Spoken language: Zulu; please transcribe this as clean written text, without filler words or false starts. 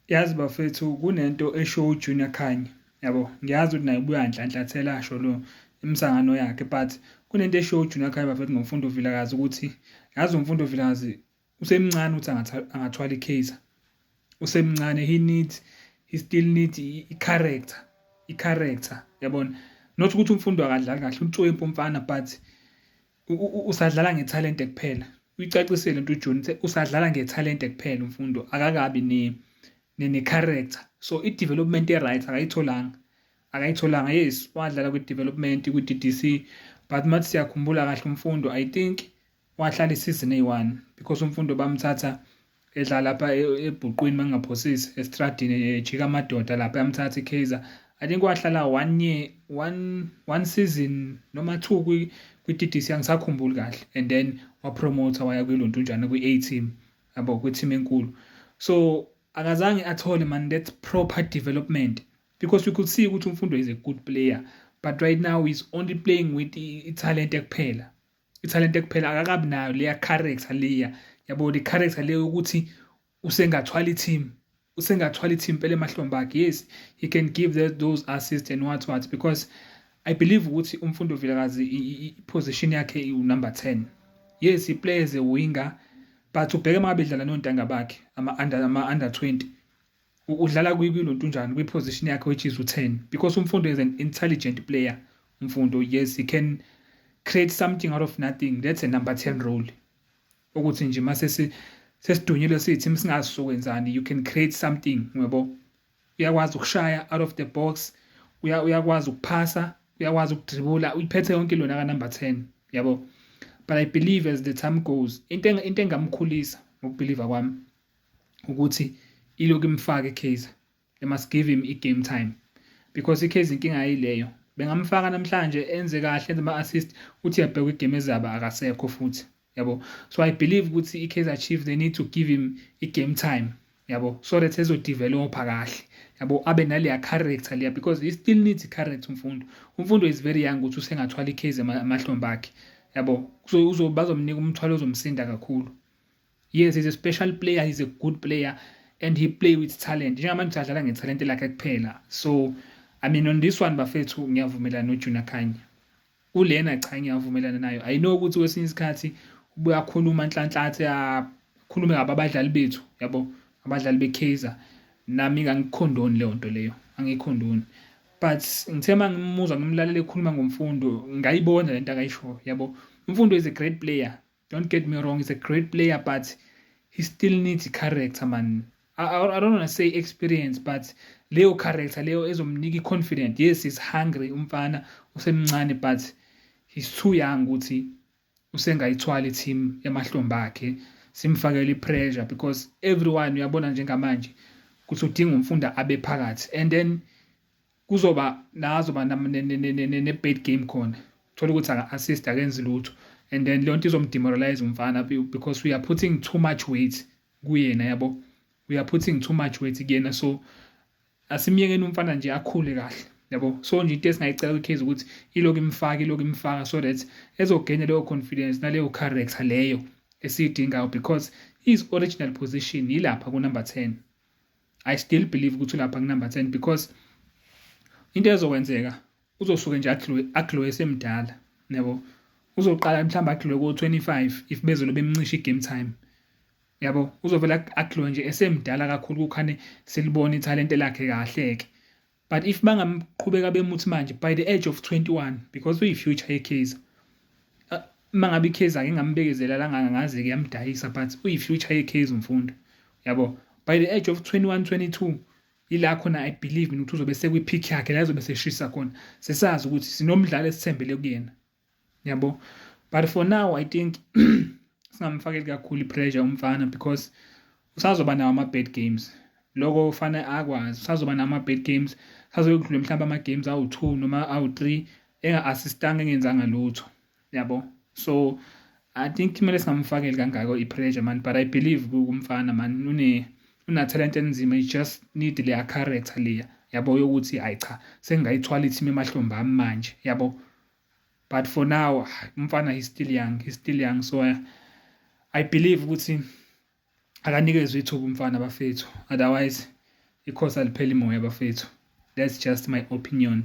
Yazi bafethu, kunento eshiwo uJunior Khanye, yabo. Ngiyazi ukuthi naye ubuya nhlanhlathela asho lo imisangano yakhe, but kunento eshiwo uJunior Khanye, bafethu, ngoMfundo Vilakazi ukuthi yazi uMfundo Vilakazi usemncane ukuthi angathwala iKaizer. Usemncane, he still needs i-character, i-character, yabona. Not ukuthi uMfundo akadlali kahle, unswempu umfana, but usadlala ngethalente kuphela. Uyicacisele into uJunior, usadlala ngethalente kuphela uMfundo, akakabi ne-character. So i-development e-right akayitholanga. Akayitholanga. Yes, wadlala kwi-development kwi-DDC, but mathi siyakhumbula kahle uMfundo, I think wahlala isizini eyi-1 because uMfundo bamthatha edlala lapha ebhuqwini, mangingaphosisi, estradini, ejika amadoda lapha, yamthatha iKaizer. I think wahlala one year, one season noma two kwi-DDC, angisakhumbuli kahle, and then wapromota waya kwilontunjana kwi-A team, yabo, kwi-team enkulu. So akazange athole, man, that proper development because we could see ukuthi uMfundo is a good player, but right now he's only playing with i-talent kuphela, ithalente kuphela. Akakabi nayo leya character leya, yabo, le character leyo ukuthi usengathwala i-team, usengathwala i-team phela emahlombe akhe. Yes, he can give those assists and what what, because I believe ukuthi uMfundo Vilakazi i-position yakhe u-number 10. Yes, he plays as a winger, but ubheke uma bedlala nontanga bakhe ama-under 20, udlala kwilontunjani, kwi-position yakhe, which is u-10, because uMfundo is an intelligent player. UMfundo, yes, he can create something out of nothing. That's a number 10 role, ukuthi nje mase sesidunyelwe siyi-team, singazi sokwenzani, you can create something, yabo. Uyakwazi ukushaya out of the box, uyakwazi ukuphasa, uyakwazi ukudribula, uyiphethe yonke lona ka number 10, yabo. But I believe as the time goes, into engamkhulisa ngokubelieve kwami ukuthi ilokhu imfake eKaizer. They must give him i-game time because iKaizer inkinga ayileyo, bengamfaka namhlanje enze kahle, enze ama-assist, uthi uyabheka igame ezaba akasekho futhi, yabo. So I believe ukuthi i-Kaizer Chiefs, they need to give him i-game time, yabo, so that ezodevelopa kahle, yabo, abe naleya character leya because he still needs i-character uMfundo. UMfundo is very young ukuthi usengathwala iKaizer emahlombe akhe, yabo. So bazomnika umthwalo ozomsinda kakhulu. Yes, he's a special player, he's a good player and he play with talent. Njengamanje adlala ngethalente lakhe kuphela. So I mean, on this one, bafethu, ngiyavumelana noJunior Khanye kulena. Cha, ngiyavumelana nayo. I know ukuthi kwesinye isikhathi ubuya akhuluma nhlanhlathe, akhulume ngabo abadlali bethu, yabo, abadlali beKaizer. Nami angikhondoni leyo nto leyo, angikhondoni, but ngithe uma ngimuzwa, ngimlalela ekhuluma ngoMfundo, ngayibona lento akayishoyo, yabo. UMfundo is a great player, don't get me wrong, he's a great player, but he still needs character, man. I don't want to say experience, but leyo character leyo ezomnika i-confidence. Yes, he's hungry umfana, usemncane, but he's too young ukuthi usengayithwala i-team emahlombe akhe, simfakele i-pressure, because everyone uyabona njengamanje ukuthi udinga uMfundo abe phakathi and then kuzoba nazoba ne-bad game khona, thola ukuthi aka-assist, akenzi lutho, and then leyo nto izomdemoralize umfana because we are putting too much weight kuyena, yabo. We are putting too much weight kuyena, so asimyekeni umfana nje akhule kahle, yabo. So nje into esingayicela kwiKaizer ukuthi ilokhu imfaka, ilokhu imfaka, so that ezogaina leyo confidence naleyo character leyo esiyidingayo, because his original position yilapha ku-number 10. I still believe ukuthi ulapha ku-number 10 because into ezokwenzeka, uzosuke nje aglowe esemdala, yabo. Uzoqala mhlawumbe aglowe ko-25 if bezolo bemncisha i-game time, yabo. Uzovela aglowe nje esemdala kakhulu, kukhane silibona ithalente lakhe kahle-ke. But if bangamqhubeka bemuthi manje by the age of 21, because uyi-future yeKaizer, uma ngabe iKaizer ake ngambekezela ngazi-ke yamdayisa, but uyi-future yeKaizer uMfundo, yabo. By the age of 21, 22, ila khona I believe mina ukuthi uzobe sekwi-peak yakhe, la ezobe seshisa khona, sesazi ukuthi sinomdlalo esithembele kuyena, yabo. But for now, I think singamfakeli kakhulu i-pressure umfana because usazoba nawo ama-bad games. Loko fanele akwazi, usazoba nawo ama-bad games, sazokudlula mhlawumbe ama-games awu-2 noma awu-3 enga-assistanga, engenzanga lutho, yabo. So I think kumele singamfakeli kangako i-pressure, man, but I believe kumfana, man, una talent enzima. He just need leya character leya, yabo, yokuthi hayi cha, sengingayithwala i-team emahlombe ami manje, yabo. But for now umfana, he's still young, he's still young, so I believe ukuthi akanikezwe ithuba umfana, bafethu, otherwise Ikhosi alipheli moya bafethu. That's just my opinion.